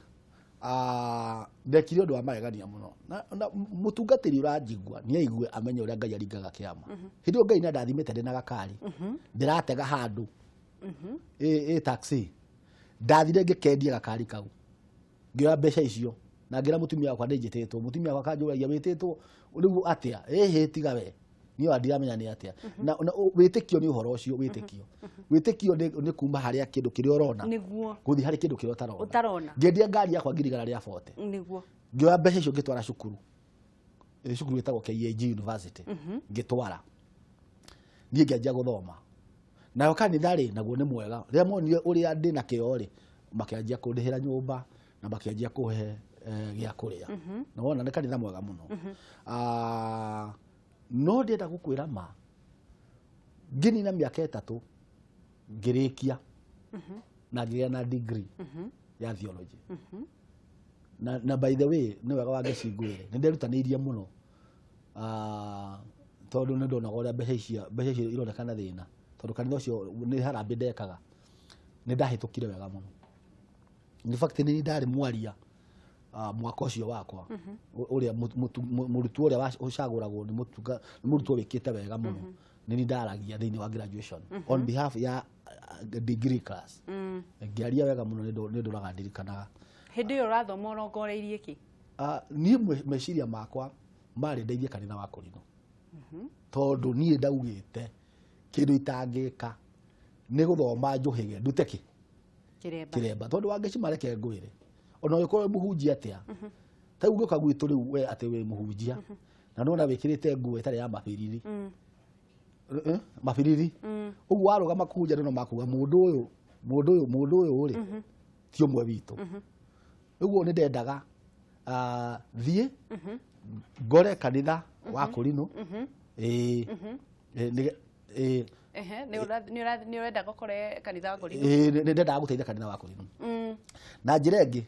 ndekire ũndũ wa magegania mũno, na mũtungatĩri ũranjigua nĩ aigue amenye ũrĩa Ngai aringaga kĩama. Hĩndĩ ĩyo Ngai nĩ andathimĩte ndĩna gakari ndĩratega handũ ĩ taxi. Ndathire ngĩkendia gakari kau, ngĩoya mbeca icio na ngĩra mũtumia wakwa nĩ njĩtĩtwo. Mũtumia wakwa akanjũragia, wĩtĩtwo rĩu atĩa? Ĩhĩ, tiga we, niĩ ona ndiramenya nĩ atĩa. Na wĩtĩkio nĩ ũhoro ũcio, wĩtĩkio nĩ kuma harĩa kĩndũ kĩrĩa ũrona gũthiĩ harĩ kĩndũ kĩrĩa ũtarona. Ũtarona. Ngĩendia ngari yakwa 140,000. Ngĩoya mbeca icio ngĩtwara cukuru, cukuru ĩtagwo KAG University. Ngĩtwara niĩ ngĩanjia gũthoma nayo kanitha rĩ, naguo nĩ mwega. Rĩrĩa monire ũrĩa ndĩ na kĩo rĩ, makĩanjia kũndĩhĩra nyũmba na makĩanjia kũhe gĩa kũrĩa. Na wona nĩ kanitha mwega mũno. No ndĩrenda gũkwĩra ma, ngĩnina mĩaka 3 ngĩrĩkia na ngĩgĩa na degree ya theology. Na by the way, nĩ wega wa ngĩcingũĩre, nĩ nderutanĩirie mũno, tondũ nĩ ndonaga ũrĩa mbeca icio ironekana thĩna, tondũ kanitha ũcio nĩ harambĩ ndekaga. Nĩ ndahĩtũkire wega mũno. In fact, nĩ ndarĩ mwaria mwaka ũcio wakwa, ũrĩa mũrutwo ũrĩa ũcagũragwo nĩ mũtunga, nĩ mũrutwo wĩkĩte wega mũno. Nĩ niĩ ndaragia thĩinĩ wa graduation on behalf ya degree class. Ngĩaria wega mũno, nĩ ndũraga ndirikanaga. Hĩndĩ ĩyo ũrathoma ũrongoreirie kĩ? Niĩ meciria makwa marĩ ndeithie kanitha wa Korino, tondũ niĩ ndaugĩte kĩndũ itangĩka nĩ gũthoma njũhĩge ndute kĩ? Kĩremba. Kĩremba. Tondũ wangĩcima, reke ngwĩre, ona ũngĩkorwo wĩ mũhunjia atĩa, ta rĩu ũngĩũka gwitũ rĩu we atĩ wĩ mũhunjia na nona wĩkĩrĩte nguo ĩtarĩ ya mabiriri, mabiriri ũguo, warũgama kũhunjia andũ no makuga mũndũ ũyũ rĩ ti ũmwe witũ. Ũguo nĩ ndendaga thiĩ ngore kanitha wa Korino. Ĩĩ. Ĩĩ. Ehe, nĩ ũrenda gũkore kanitha wa Korino? Ĩĩ, nĩ ndendaga gũteithia kanitha wa Korino na njĩra ĩngĩ,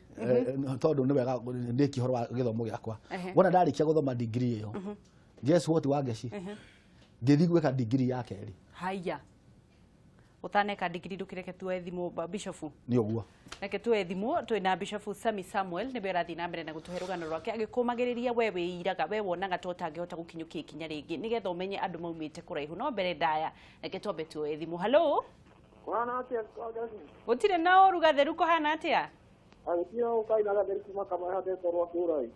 tondũ nĩ wega ndĩkie ũhoro wa gĩthomo gĩakwa. Wona ndarĩkia gũthoma degree ĩyo, guess what, Wangeci, ngĩthiĩ gwĩka degree ya kerĩ. Haya, ũtaneka ndigiri, ndũkĩreke tuoe thimũ, bishofu. Nĩ ũguo. Reke tuoe thimũ. Twĩna Bishofu Sami Samuel, nĩwe ũrathiĩ na mbere na gũtũhe rũgano rwake agĩkũmagĩrĩria we wĩiraga we wonaga ta ũtangĩhota gũkinyũkia ikinya rĩngĩ, nĩgetha ũmenye andũ maumĩte kũraihu. No mbere ndaya, reke twambe tuoe thimũ. Halo. Kũhana atĩa, Wangeci? Gũtirĩ na ũru, gatheru. Kũhana atĩa? Agĩtira ũkai na gatheru kuma Kamae handetwo rwa kũrai.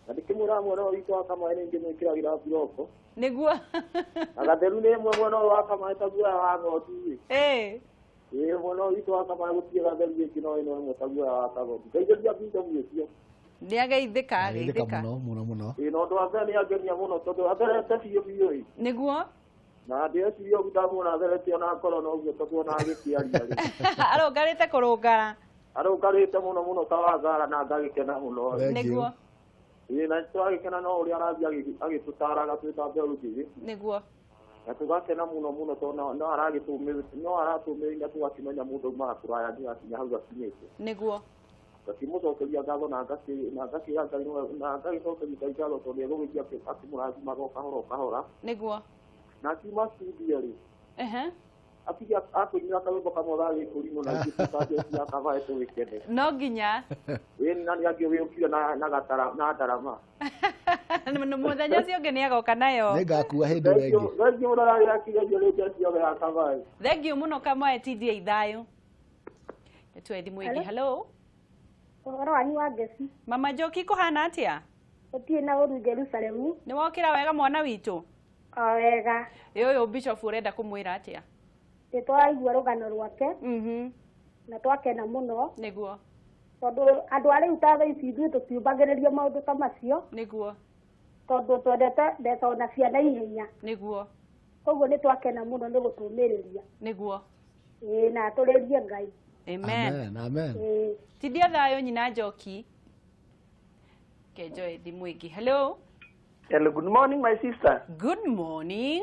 Na ndĩkĩmwĩra mwena ũyũ witũ wa Kamae nĩ ngĩmwĩkĩragĩra mburoko. Na gatheru nĩ ĩmwe mwena ũyũ wa Kamae ta guoya wa ng'ondu ĩ. Ĩĩ, mwena ũyũ witũ wa Kamae gũtirĩ gatheru gĩkĩ no ĩno ĩmwe ta guoya wa kagondu. Ngeithĩria bishofu ũcio. Nĩ ageithĩka. Ageithĩka. Ageithĩka. Mũno mũno mũno. Ĩĩ, na ũndũ wa mbere nĩ angenia mũno tondũ atherete biũ biũ ĩ. Na ndĩreciria ũguo ndamuona atherete ona ngoro noguo, tondũ ona agĩkĩaria rĩ. Arũngarĩte kũrũngara. Arũngarĩte mũno mũno ta wangara na ngagĩkena mũno. Thank you. Ĩĩ, na tũragĩkena no ũrĩa arathiĩ agĩtũtaraga twĩ ta mbeũ njĩthĩ. Na tũgakena mũno mũno tondũ no aratũmĩrĩria tũgakĩmenya mũndũ aumaga kũraya nginya akinya hau akinyĩte. Ngakĩmũcokeria ngatho na ngakĩra Ngai na ngagĩcokeria Ngai ngatho tondũ egũgĩthiĩ akĩmũrathimaga o kahora o kahora. Na akiuma studio rĩ, atige akũinĩra karwĩmbo kamwe ga gĩkũrinũ na ithuĩ tũkanjeci ya Kamae tũgĩkene. No nginya. Ĩĩ, na nĩ angĩ wĩũkire na gatara na ndarama. Mũthenya ũcio ũngĩ nĩ agoka nayo. Nĩ ngakua hĩndĩ ĩyo ĩngĩ. Thengiũ mũno na wĩrakire nĩ njeci yothe ya Kamae. Thengiũ mũno Kamae, tindia ithayũ. Tuoe thimũ ĩngĩ. Hello. Ũhoro wanyu wa Ngeci? Mama Njoki, kũhana atĩa? Gũtirĩ na ũru Jerusalemu. Nĩ wokĩra wega, mwana witũ? O wega. Ĩ ũyũ Bishop ũrenda kũmwĩra atĩa? Nĩ twaigua rũgano rwake. Na twakena mũno. Nĩguo. Tondũ andũ a rĩu ta thaa ici ithuĩ tũtiũmbagĩrĩrio maũndũ ta macio. Nĩguo. Tondũ twendete mbeca ona cia naihenya. Nĩguo. Koguo nĩ twakena mũno nĩ gũtũmĩrĩria. Nĩguo. Ĩĩ na atũrĩrie Ngai. Amen. Amen, amen. Tindia thayũ nyina Njoki. Kenjoe thimũ ĩngĩ. Hello. Hello, good morning my sister. Good morning.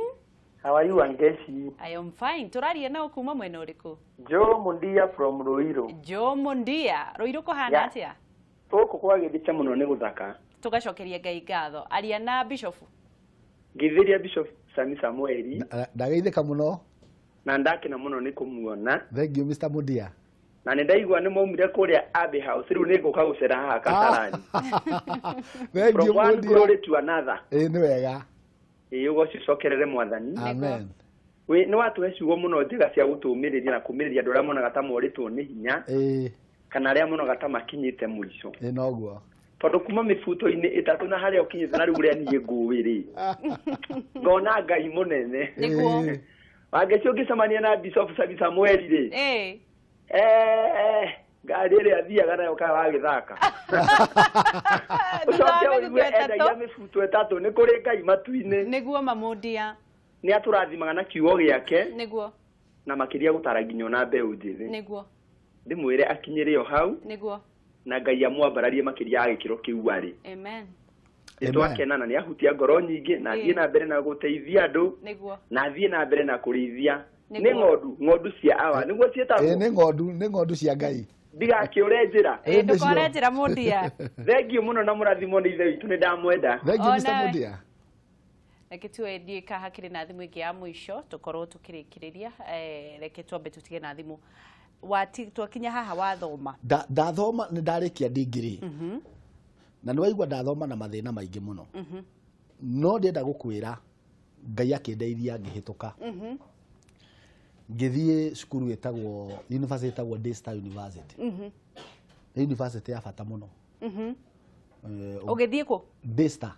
How are you Wangeshi? I am fine. Tũraria nao kuma mwena ũrĩkũ? Joe Mundia from Ruiru. Joe Mundia. Ruiru kũhana atĩa? Gũkũ kwagĩrĩte mũno nĩ gũthaka. Tũgacokeria Ngai ngatho. Aria na Bishop. Ngĩthĩria Bishop Sami Samueli. Ndageithĩka mũno. Na ndakena mũno nĩ kũmuona. Thank you Mr. Mundia. Na nĩ ndaigua nĩ maumire kũrĩa Abbey House rĩu nĩ ngũka gũcera haha Kasarani. Thank you From one Mundia. glory to another. Ĩĩ nĩ wega. Ĩĩ ũgoci ũcokerere Mwathani. Amen. We nĩ watũhe ciugo mũno njega cia gũtũũmĩrĩria na kũũmĩrĩria andũ arĩa monaga ta morĩtwo nĩ hinya. Kana arĩa monaga ta makinyĩte mũico. Ĩĩ noguo. Tondũ kuma mĩbuto-inĩ ĩtatũ na harĩa ũkinyĩte na rĩu ũrĩa niĩ ngũĩ rĩ. Ngona Ngai mũnene. Nĩguo. Wangeci ũngĩcemania na Bishop Sami Samueli rĩ. Ngari ĩrĩa athiaga nayo kana wagĩthaka. Ũcoke ũigue endagia mĩbuto ĩtatũ nĩ kũrĩ Ngai matu-inĩ. Nĩguo Mamundia. Nĩ atũrathimaga na kiugo gĩake. Nĩguo. Na makĩria gũtara nginya ona mbeũ njĩthĩ. Nĩguo. Ndĩmwĩre akinyĩre o hau. Nĩguo. Na Ngai amwambararie makĩria ya gĩkĩro kĩu arĩ. Amen. Nĩ twakena na nĩ ahutia ngoro nyingĩ na athiĩ na mbere na gũteithia andũ. Nĩguo. Na athiĩ na mbere na kũrĩithia. Nĩ ng'ondu, ng'ondu cia awa nĩguo ciĩtagwo. Nĩ ng'ondu cia Ngai. Ndigakĩũre njĩra. Ndũkore njĩra Mundia. Thank you mũno na mũrathimwo nĩ Ithe witũ nĩ ndamwenda. Thank you Mr. Mundia. Reke tuwe ka hakĩrĩ na thimũ ĩngĩ ya mũico tũkorwo tũkĩrĩkĩrĩria. Reke twambe tũtige na thimũ. Twakinya haha wathoma. Ndathoma nĩ ndarĩkia degree. Na nĩ waigua ndathoma na mathĩna maingĩ mũno. No ndĩrenda gũkwĩra Ngai akĩndeithia ngĩhĩtũka. Ngĩthiĩ cukuru ĩtagwo university ĩtagwo Daystar University. Nĩ university ya bata mũno. Ũgĩthiĩ kũ? Daystar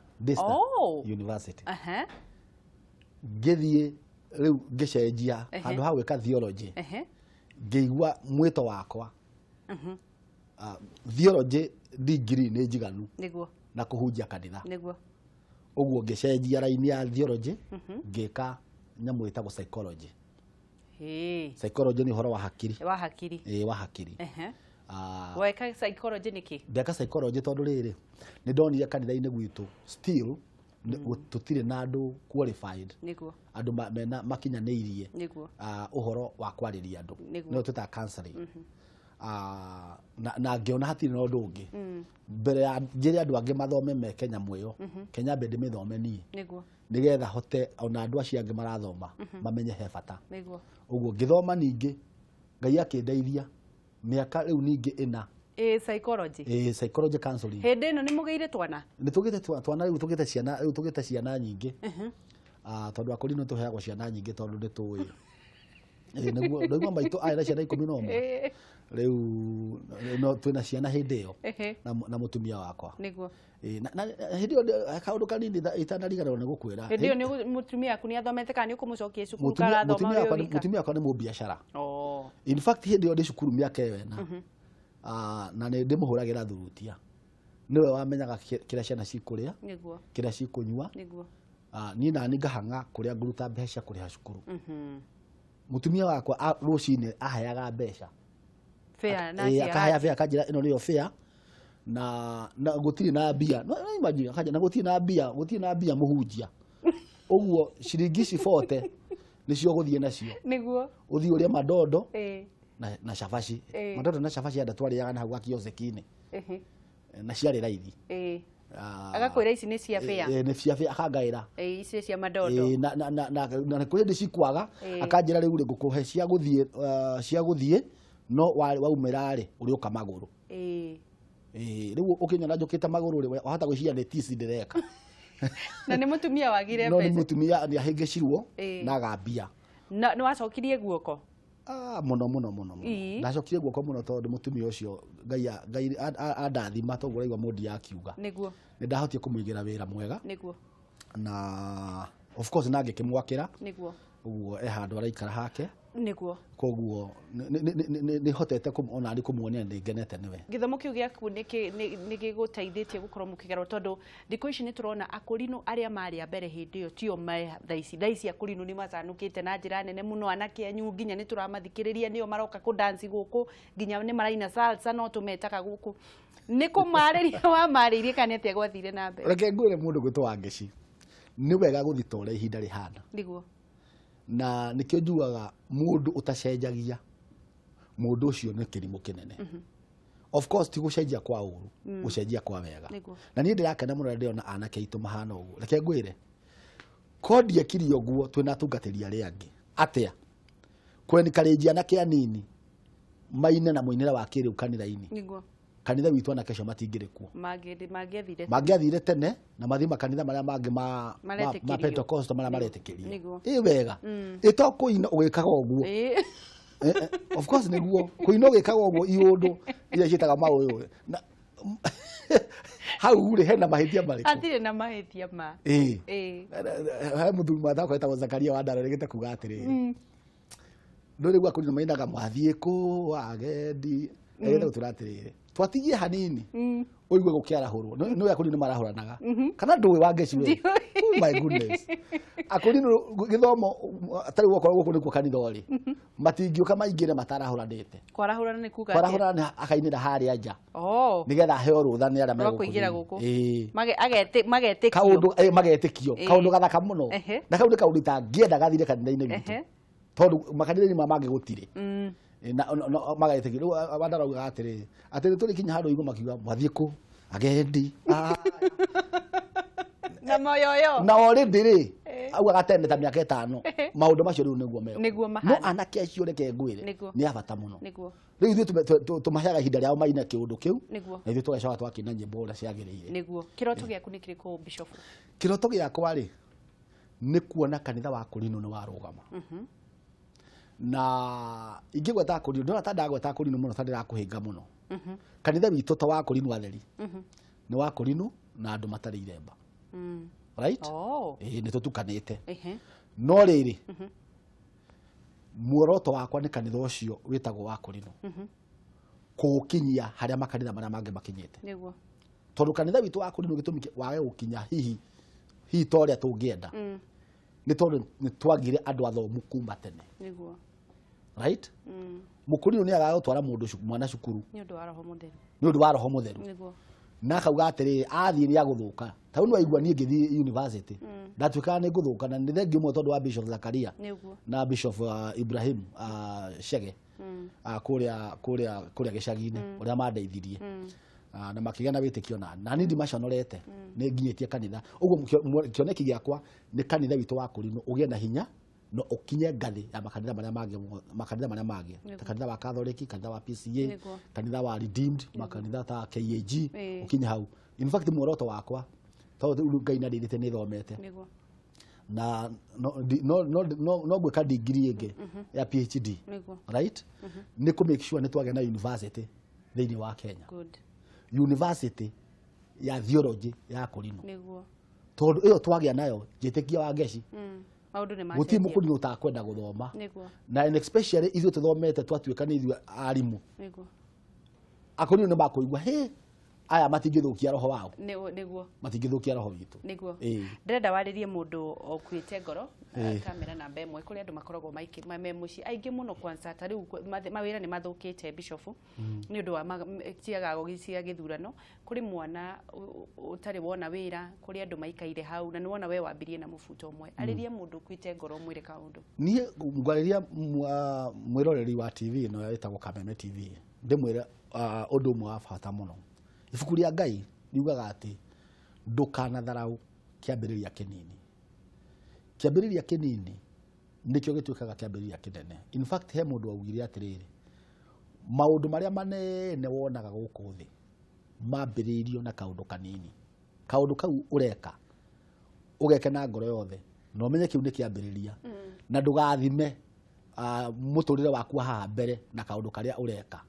University. Ngĩthiĩ rĩu ngĩcenjia handũ ha gwĩka theology. Ngĩigua mwĩto wakwa. Theology degree nĩ njiganu. Nĩguo. Na kũhunjia kanitha. Nĩguo. Ũguo ngĩcenjia raini ya theology ngĩka nyamũ ĩtagwo psychology. Psychology nĩ ũhoro wa hakiri. Wa hakiri. Ĩĩ wa hakiri. Weka psychology nĩkĩ? Ndeka psychology tondũ rĩrĩ nĩ ndonire kanitha-inĩ gwitũ still tũtirĩ na andũ qualified. Nĩguo. Andũ mena makinyanĩirie. Nĩguo. Ũhoro wa kwarĩria andũ. Nĩyo twĩtaga counseling. Na ngĩona hatirĩ na ũndũ ũngĩ. Mbere ya njĩre andũ angĩ mathome meke nyamũ ĩyo. Kenya mbe ndĩmĩthome niĩ. Nĩguo. Nĩgetha hote ona andũ acio angĩ marathoma mamenye he bata. Nĩguo. Ũguo ngĩthoma ningĩ Ngai akĩndeithia mĩaka rĩu ningĩ ĩna. Psychology. Psychology counseling. Hĩndĩ ĩno nĩ mũgĩire twana? Nĩ tũgĩte twana rĩu tũgĩte ciana rĩu tũgĩte ciana nyingĩ. Tondũ akũri nĩ tũheagwo ciana nyingĩ tondũ nĩ tũĩ. Nĩguo ndaigua maitũ arĩ na ciana 11. Rĩu no twĩna ciana hĩndĩ ĩyo na mũtumia wakwa. Nĩguo. Na hĩndĩ ĩyo kaũndũ kanini itanariganĩrwo nĩ gũkwĩra. Hĩndĩ ĩyo nĩ mũtumia waku nĩ athomete kana nĩ ũkũmũcokia cukuru kana arathoma ũrĩ wika? Mũtumia wakwa nĩ mũbiacara. In fact hĩndĩ ĩyo ndĩ cukuru mĩaka ĩyo ĩna. Na nĩ ndĩmũhũragĩra thurutia. Nĩwe wamenyaga kĩrĩa ciana cikũrĩa. Nĩguo. Kĩrĩa cikũnyua. Nĩguo. Niĩ nani ngahang'a kũrĩa ngũruta mbeca cia kũrĩha cukuru. Mũtumia wakwa rũcinĩ aheaga mbeca. Akahea fare akanjĩra ĩno nĩyo fare na gũtirĩ na mbia. No imagine akanjĩra na gũtirĩ na mbia, gũtirĩ na mbia mũhunjia. Ũguo ciringi ici 40 nĩcio ũgũthiĩ nacio. Nĩguo. Ũthiĩ ũrĩe madondo na cabaci. Madondo na cabaci andũ twarĩaga na hau gakioski-inĩ. Na ciarĩ raithi. Agakwĩra ici nĩ cia fare. Nĩ cia fare akangaĩra. Ici cia madondo. Na kũrĩ hĩndĩ cikwaga akanjĩra rĩu rĩ ngũkũhe cia gũthiĩ cia gũthiĩ no waumĩra rĩ ũrĩũka magũrũ. Rĩu ũkĩnyona njũkĩte magũrũ rĩ wahota gwĩciria nĩ tici ndĩreka. Na nĩ mũtumia wagire mbeca. No nĩ mũtumia nĩ ahĩngĩcirwo na agambia. Na nĩ wacokirie guoko? Mũno mũno mũno mũno. Ndacokirie guoko mũno tondũ mũtumia ũcio Ngai andathima tondũ ũraigua mũndi akiuga. Nĩguo. Nĩ ndahotire kũmũigĩra wĩra mwega. Nĩguo. Na Of course na ngĩkĩmwakĩra. Nĩguo. Ũguo e handũ araikara hake. Nĩguo. Koguo nĩ hotete ona nĩ kũmuonia nĩ ngenete nĩwe. Gĩthomo kĩu gĩaku nĩ gĩgũteithĩtie gũkorwo mũkĩgerwo, tondũ thikũ ici nĩ tũrona akũrinũ arĩa marĩ a mbere hĩndĩ ĩyo tio me thaa ici. Thaa ici akũrinũ nĩ macanũkĩte na njĩra nene mũno, anake anyu nginya nĩ tũramathikĩrĩria, nĩo maroka kũ dance gũkũ, nginya nĩ maraina salsa, no tũmetaga gũkũ. Nĩ kũmarĩria wamarĩirie kana nĩ atĩa gwathire na mbere? Reke ngwĩre mũndũ gwĩtwo Wangeci, nĩ wega gũthiĩ ta ũrĩa ihinda rĩhana. Nĩguo. Na nĩkĩo njugaga mũndũ ũtacenjagia, mũndũ ũcio nĩ kĩrimũ kĩnene. Of course ti gũcenjia kwa ũru, gũcenjia kwa wega. Nĩguo. Na niĩ ndĩrakena mũno rĩrĩa ndĩrona anake aitũ mahana ũguo. Reke ngwĩre, ko ndiekire ũguo twĩna atungatĩri arĩa angĩ atĩa kwenikarenji anake anini maine na mũinĩre wa kĩrĩu kanitha-inĩ. Nĩguo. Kanitha witũ anake acio matingĩrĩ kuo. Mangĩathire Mangĩathire tene na mathiĩ makanitha marĩa mangĩ ma Maretĩkĩrio. Pentecostal marĩa maretĩkĩrio. Nĩguo. Ĩ wega. Ĩ to kũina ũgĩkaga ũguo. Of course nĩguo kũina ũgĩkaga ũguo iũndũ iria ciĩtaga maũyũ. Na hau rĩ hena mahĩtia marĩkũ? Hatirĩ na mahĩtia ma. Ĩ. Ĩ. He mũthuri mathako etagwo Zakaria wa Ndaro rĩgĩte kuga atĩrĩrĩ. Ndũrĩ gwa kũrina mainaga mwathiĩ kũ agendi. Rĩgĩte gũtwĩra atĩrĩrĩ. Twatigie hanini. Ũigue gũkĩarahũrwo. Nĩ akũrinũ marahũranaga. Kana ndũĩ Wangeci we? Oh my goodness. Akũrinũ gĩthomo tarĩ gũkorwo gũkũ nĩkuo kanitha ũrĩ. Matingĩũka maingĩre matarahũranĩte. Kwarahũrana nĩ kuga atĩa? Kwarahũrana nĩ akainĩra harĩa nja. Oh. Nĩgetha aheo rũtha nĩ arĩa Rwa kũingĩra megũkũ gũkũ. thĩinĩ. Ĩĩ. Magetĩkio. Kaũndũ magetĩkio. Ĩĩ. Kaũndũ gathaka mũno. Na kau nĩ kaũndũ itangĩenda gathire kanitha-inĩ witũ. Tondũ makanitha-inĩ maya mangĩ gũtirĩ. Na magetĩkio. Rĩu Wandara augaga atĩrĩrĩ, atĩ nĩ tũrĩ kinya handũ igũ makiuga mwathiĩ kũ agendi. Na moyoyo. Na already rĩ, augaga tene ta mĩaka ĩtano, maũndũ macio rĩu nĩguo mekwo. Nĩguo No mahana. anake acio reke ngwĩre, Nĩguo. nĩ a bata mũno. Nĩguo. Rĩu ithuĩ tũmaheaga ihinda rĩao maine kĩũndũ kĩu, Nĩguo. na ithuĩ tũgacoka twakĩina nyĩmbo ũrĩa ciagĩrĩire. Nĩguo. Kĩroto gĩaku nĩ kĩrĩkũ, Bishop? Kĩroto gĩakwa rĩ, nĩ kuona kanitha wa Kũrinũ nĩ warũgama. Na ingĩgweta Kũrinũ, ndĩrona ta ndagweta Kũrinũ mũno ta ndĩrakũhĩnga mũno. Kanitha witũ to wa Kũrinũ atheri. Nĩ wa Kũrinũ na andũ matarĩ iremba. Right? Oh. Ĩĩ, nĩ tũtukanĩte. Ehe. No rĩrĩ, muoroto wakwa nĩ kanitha ũcio wĩtagwo wa Kũrinũ. Kũũkinyia harĩa makanitha marĩa mangĩ makinyĩte. Nĩguo. Tondũ kanitha witũ wa Kũrinũ gĩtũmi wage gũkinya hihi ta ũrĩa tũngĩenda. Nĩ tondũ nĩ twagire andũ athomu kuma tene. Nĩguo. Right? Mũkũrinũ nĩ agaga gũtwara mũndũ mwana cukuru. Nĩ ũndũ wa Roho Mũtheru. Nĩ ũndũ wa Roho Mũtheru. Nĩguo. Na akauga atĩrĩrĩ, athiĩ nĩ agũthũka. Ta rĩu nĩ waigua niĩ ngĩthiĩ university. Ndatuĩkaga nĩ ngũthũka na nĩ thengiũ mũno tondũ wa Bishop Zakaria. Nĩguo. Na Bishop Ibrahim Chege. Kũrĩa gĩcagi-inĩ, ũrĩa mandeithirie. Na makĩgĩa na wĩtĩkio nani. Na niĩ ndimaconorete. Nĩ nginyĩtie kanitha. Ũguo kĩoneki gĩakwa nĩ kanitha witũ wa Kũrinũ ũgĩe na hinya no ũkinye ngathĩ ya makanitha marĩa mangĩ, makanitha marĩa mangĩ. Ta kanitha wa Catholic, kanitha wa PCA, Nĩguo. kanitha wa Redeemed, makanitha ta KAG, Ĩĩ. ũkinye hau. In fact muoroto wakwa tondũ rĩu Ngai nĩandeithĩtie nĩ thomete. Nĩguo. Na no ngwĩka degree ĩngĩ ya PhD. Nĩguo. Right? Nĩ kũ make sure nĩ twagĩa na university thĩinĩ wa Kenya. Good. University ya theology ya Kũrinũ. Nĩguo. Tondũ ĩyo twagĩa nayo njĩtĩkia wa Ngeci. Maũndũ nĩ Gũtirĩ macenjia. mũkũrinũ ũtakwenda gũthoma. Nĩguo. Na and especially ithuĩ tũthomete twatuĩka nĩ ithuĩ arimũ. Nĩguo. Akũrinũ nĩ makũigua, hĩ, aya matingĩthũkia roho wao. Nĩguo. Matingĩthũkia roho witũ. Nĩguo. Ĩĩ. Ndĩrenda warĩrie mũndũ ũkuĩte ngoro, Ĩĩ. kamera namba ĩmwe, kũrĩ andũ makoragwo me mũciĩ aingĩ mũno kwanza ta rĩu mawĩra nĩ mathũkĩte Bishop, nĩ ũndũ wa ciagago cia gĩthurano. Kũrĩ mwana ũtarĩ wona wĩra, kũrĩ andũ maikaire hau, na nĩ wona we wambirie na mũbuto ũmwe. Arĩria mũndũ ũkuĩte ngoro ũmwĩre kaũndũ. Niĩ ngwarĩria mwĩroreri wa TV ĩno ĩtagwo Kameme TV, ndĩmwĩre ũndũ ũmwe wa bata mũno. Ibuku rĩa Ngai riugaga atĩ ndũkanatharau kĩambĩrĩria kĩnini. Kĩambĩrĩria kĩnini nĩkĩo gĩtuĩkaga kĩambĩrĩria kĩnene. In fact he mũndũ waugire atĩrĩrĩ, maũndũ marĩa manene wonaga gũkũ thĩ mambĩrĩirio na kaũndũ kanini. Kaũndũ kau ũreka ũgeke na ngoro yothe na ũmenye kĩu nĩ kĩambĩrĩria. Na ndũgathime mũtũrĩre waku wa haha mbere na kaũndũ karĩa ũreka.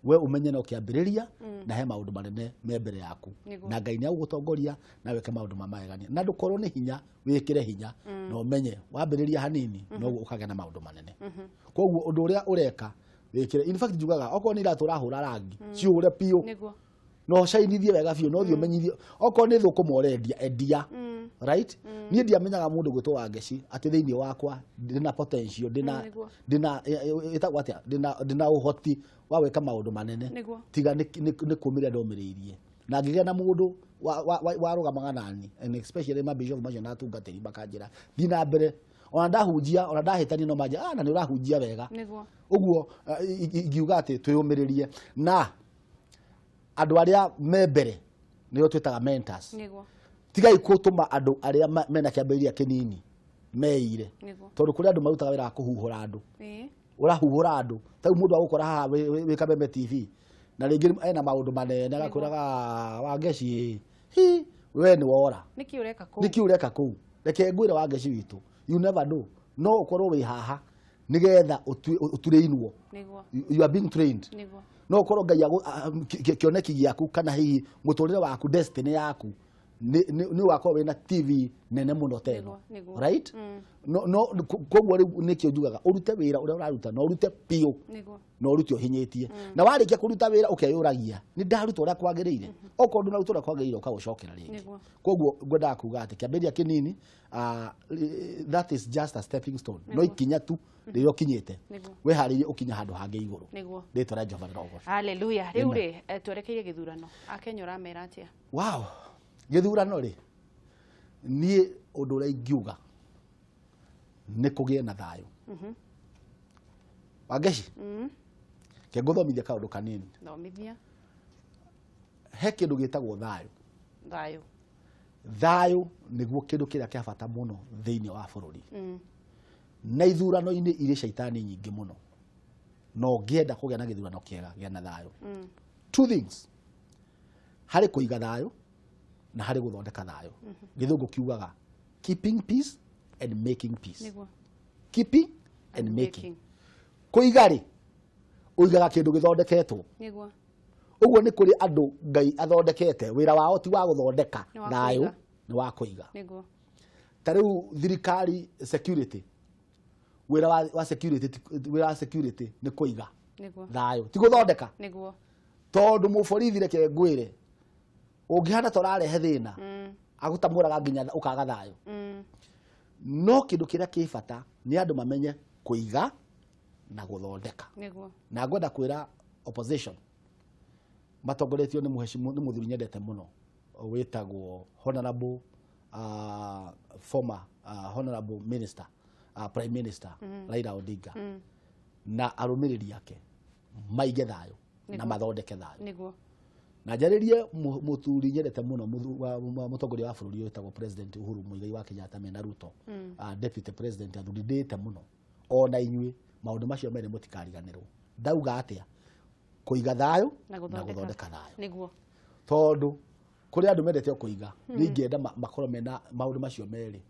We ũmenye no kĩambĩrĩria na he maũndũ manene me mbere yaku. Nĩguo. Na Ngai nĩ agũgũtongoria na wĩke maũndũ ma magegania, na ndũkorwo nĩ hinya, wĩkĩre hinya na ũmenye wambĩrĩria hanini noguo ũkagĩa na maũndũ manene. Koguo ũndũ ũrĩa ũreka wĩkĩre, in fact njugaga okorwo nĩ iratũ ũrahũra rangi, ciũhũre biũ na ũcainithie wega biũ, na ũthiĩ ũmenyithie. Okorwo nĩ thũkũma ũrendia, endia, right? Niĩ ndiamenyaga mũndũ gwĩtwo Wangeci atĩ thĩinĩ wakwa ndĩna potential, ndĩna ndĩna ĩtagwo atĩa, ndĩna ũhoti wa gwĩka maũndũ manene. Tiga nĩ kũmĩrĩria ndomĩrĩirie na ngĩgĩa na mũndũ warũgamaga nani, and especially mabishop macio na atungatĩri makanjĩra thiĩ na mbere, ona ndahunjia ona ndahĩtania no manjĩra, "Ah, na nĩ ũrahunjia wega." Ũguo ingiuga atĩ twĩyũmĩrĩrie na andũ arĩa me mbere, nĩo twĩtaga mentors. Tigai gũtũma andũ arĩa mena kĩambĩrĩria kĩnini meire, tondũ kũrĩ andũ marutaga wĩra wa kũhuhũra andũ. Ũrahuhũra andũ ta rĩu mũndũ agũkora haha wĩ Kameme TV na rĩngĩ ena maũndũ manene, agakwĩraga, "Wangeci, hi we nĩ wora." Nĩkĩ ũreka kũu? Nĩkĩ ũreka kũu? Reke ngwĩre, Wangeci witũ, you never know, no ũkorwo wĩ haha nĩgetha ũturĩinwo. You are being trained. No ũkorwo Ngai kĩoneki gĩaku kana hihi mũtũrĩre waku, destiny yaku nĩ ũgakorwo wĩna TV nene mũno ta ĩno. Right? No koguo rĩu nĩkĩo njugaga ũrute wĩra ũrĩa ũraruta na ũrute biũ na ũrute ũhinyĩtie, na warĩkia kũruta wĩra ũkeyũragia, nĩ ndaruta ũrĩa kwagĩrĩire? Okorwo ndũnaruta ũrĩa kwagĩrĩire, ũkagũcokera rĩngĩ. Koguo ngwendaga kuga atĩ kĩambĩrĩria kĩnini, that is just a stepping stone, no ikinya tu rĩrĩa ũkinyĩte wĩharĩirie ũkinya handũ hangĩ igũrũ. Rĩtwa rĩa Jehova rĩrogocwo. Haleluya. Rĩu rĩ, twerekeire gĩthurano, Akenya ũramera atĩa? Wow, gĩthurano rĩ, niĩ ũndũ ũrĩa ingiuga nĩ kũgĩe na thayũ. Wangeci, ke ngũthomithia kaũndũ kanini. Thomithia. He kĩndũ gĩtagwo thayũ. Thayũ. Thayũ nĩguo kĩndũ kĩrĩa kĩa bata mũno thĩinĩ wa bũrũri. Na ithurano-inĩ irĩ caitani nyingĩ mũno, na ũngĩenda kũgĩa na gĩthurano kĩega, gĩa na thayũ. Two things: harĩ kũiga thayũ na harĩ gũthondeka thayũ. Gĩthũngũ kiugaga keeping peace and making peace. Keeping and making. Making. Kũiga rĩ, ũigaga kĩndũ gĩthondeketwo. Ũguo nĩ kũrĩ andũ Ngai athondekete wĩra wao ti wa gũthondeka Nĩ wa thayũ, kũiga. nĩ wa kũiga. Ta rĩu thirikari, security, wĩra wa security wĩra wa security nĩ kũiga thayũ, ti gũthondeka. Tondũ mũborithi, reke ngwĩre, ũngĩhana ta ũrarehe thĩna, agũtamũraga nginya ũkaga thayũ. No kĩndũ kĩrĩa kĩ bata nĩ andũ mamenye kũiga na gũthondeka. Na ngwenda kwĩra opposition matongoretio nĩ mũheshimu, nĩ mũthuri nyendete mũno wĩtagwo honorable, former honorable minister, prime minister Raila Odinga na arũmĩrĩri ake, maige thayũ na mathondeke thayũ. Na njarĩrie mũthuri nyendete mũno, mũtongoria wa bũrũri wĩtagwo President Uhuru Muigai wa Kenyatta mena Ruto, deputy president, athuri ndĩte mũno, ona inyuĩ maũndũ macio merĩ mũtikariganĩrwo. Ndauga atĩa? Kũiga thayũ na na gũthondeka. Gũthondeka thayũ. Tondũ kũrĩ andũ mendete o kũiga, nĩ ingĩenda makorwo mena maũndũ macio merĩ.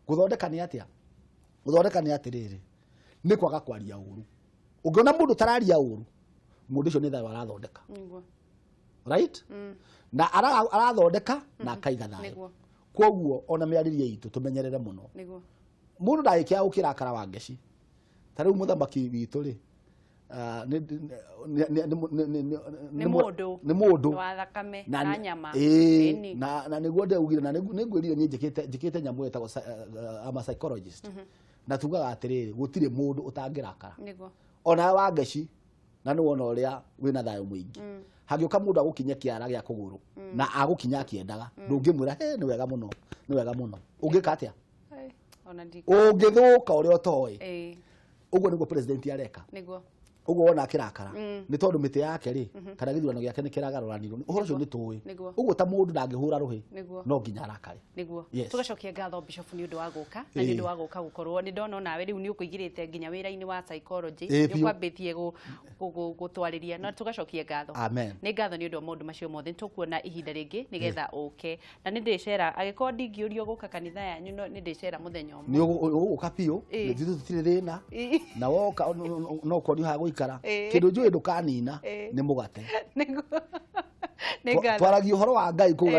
Gũthondeka nĩ atĩa? Gũthondeka nĩ atĩrĩrĩ, nĩ kwaga kwaria ũru. Ũngĩona mũndũ tararia ũru, mũndũ ũcio nĩ thayũ arathondeka. Right? Na arathondeka na akaiga thayũ. Koguo ona mĩarĩrie itũ tũmenyerere mũno. Mũndũ ndagĩkĩaga gũkĩrakara, Wangeci. Ta rĩu mũthamaki witũ rĩ, Nĩ mũndũ. Nĩ mũndũ wa thakame na nyama. Ĩĩ, na nĩguo ndeugire na nĩngwĩrire niĩ njĩkĩte nyamũ ĩtagwo I'm a psychologist, na tugaga atĩrĩrĩ, gũtirĩ mũndũ ũtangĩrakara. Ona Wangeci, na nĩ wona ũrĩa wĩna thayũ mũingĩ, hangĩũka mũndũ agũkinye kĩara gĩa kũgũrũ na agũkinya akĩendaga, ndũngĩmwĩra, "He, nĩ wega mũno, nĩ wega mũno." Ũngĩka atĩa? Ona ndi Ũngĩthũka ũrĩa ũtoĩ. Ũguo nĩguo president areka. Ũguo wona akĩrakara nĩ tondũ mĩtĩ yake rĩ, kana gĩthurano gĩake nĩ kĩragarũranirwo. Ũhoro ũcio nĩ tũĩ. Ũguo ta mũndũ ndangĩhũra rũhĩ, no nginya arakare. Yes. Tugacokia ngatho, Bishop, nĩ ũndũ wa gũka na nĩ ũndũ wa gũka gũkorwo nĩ ndona onawe rĩu nĩ ũkũingĩrĩte nginya wĩra-inĩ wa psychology. Ĩĩ, nĩ biũ. ũkwambĩtie gũtwarĩria na tũgacokia ngatho. Amen. Nĩ ngatho nĩ ũndũ wa maũndũ macio mothe. Nĩ tũkuona ihinda rĩngĩ nĩgetha ũke na nĩ ndĩcera, angĩkorwo ndingĩũrio gũka kanitha yanyu, no nĩ ndĩcera mũthenya ũmwe. Nĩ ũgũka biũ. Ithuĩ tũtirĩ thĩna. Na woka no ũkonio ha gũikara. Ũgũikara. Kĩndũ njũĩ ndũkanina nĩ mũgate. Nĩguo. Nĩ ngatho. Twaragia ũhoro wa Ngai kũu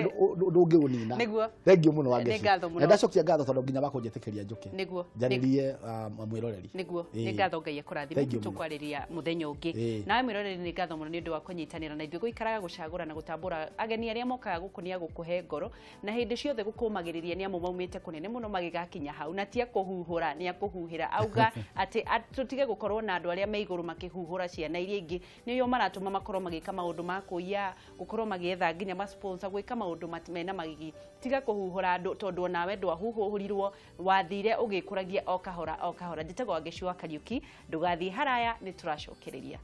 ndũngĩũnina. Nĩguo. Thengiũ mũno. Nĩ Wangeci. ngatho mũno. Na ndacokia ngatho tondũ nginya wakũnjĩtĩkĩria njũke Nĩguo. njarĩrie mwĩroreri. Nĩguo. Nĩ ngatho, Ngai akũrathime. Thank you mũno. Tũkwarĩria mũthenya ũngĩ. Nawe mwĩroreri, nĩ ngatho mũno nĩ ũndũ wa kũnyitanĩra na ithuĩ gũikaraga gũcagũra na gũtambũra ageni arĩa mokaga gũkũ nĩ agũkũhe ngoro na hĩndĩ ciothe gũkũmagĩrĩria, nĩ amu maumĩte kũnene mũno magĩgakinya hau, na ti akũhuhũra, nĩ akũhuhĩra. Auga atĩ tũtige gũkorwo na andũ arĩa me igũrũ makĩhuhũra ciana iria ingĩ, nĩo maratũma makorwo magĩka maũndũ ma kũiya, gũkorwo magĩetha nginya ma sponsor, gwĩka maũndũ mena magigi. Tiga kũhuhũra andũ tondũ onawe ndwahuhũrirwo, wathire ũgĩkũragia o kahora o kahora. Njĩtagwo Wangeci wa Kariũki. Ndũgathiĩ haraya, nĩ tũracokereria.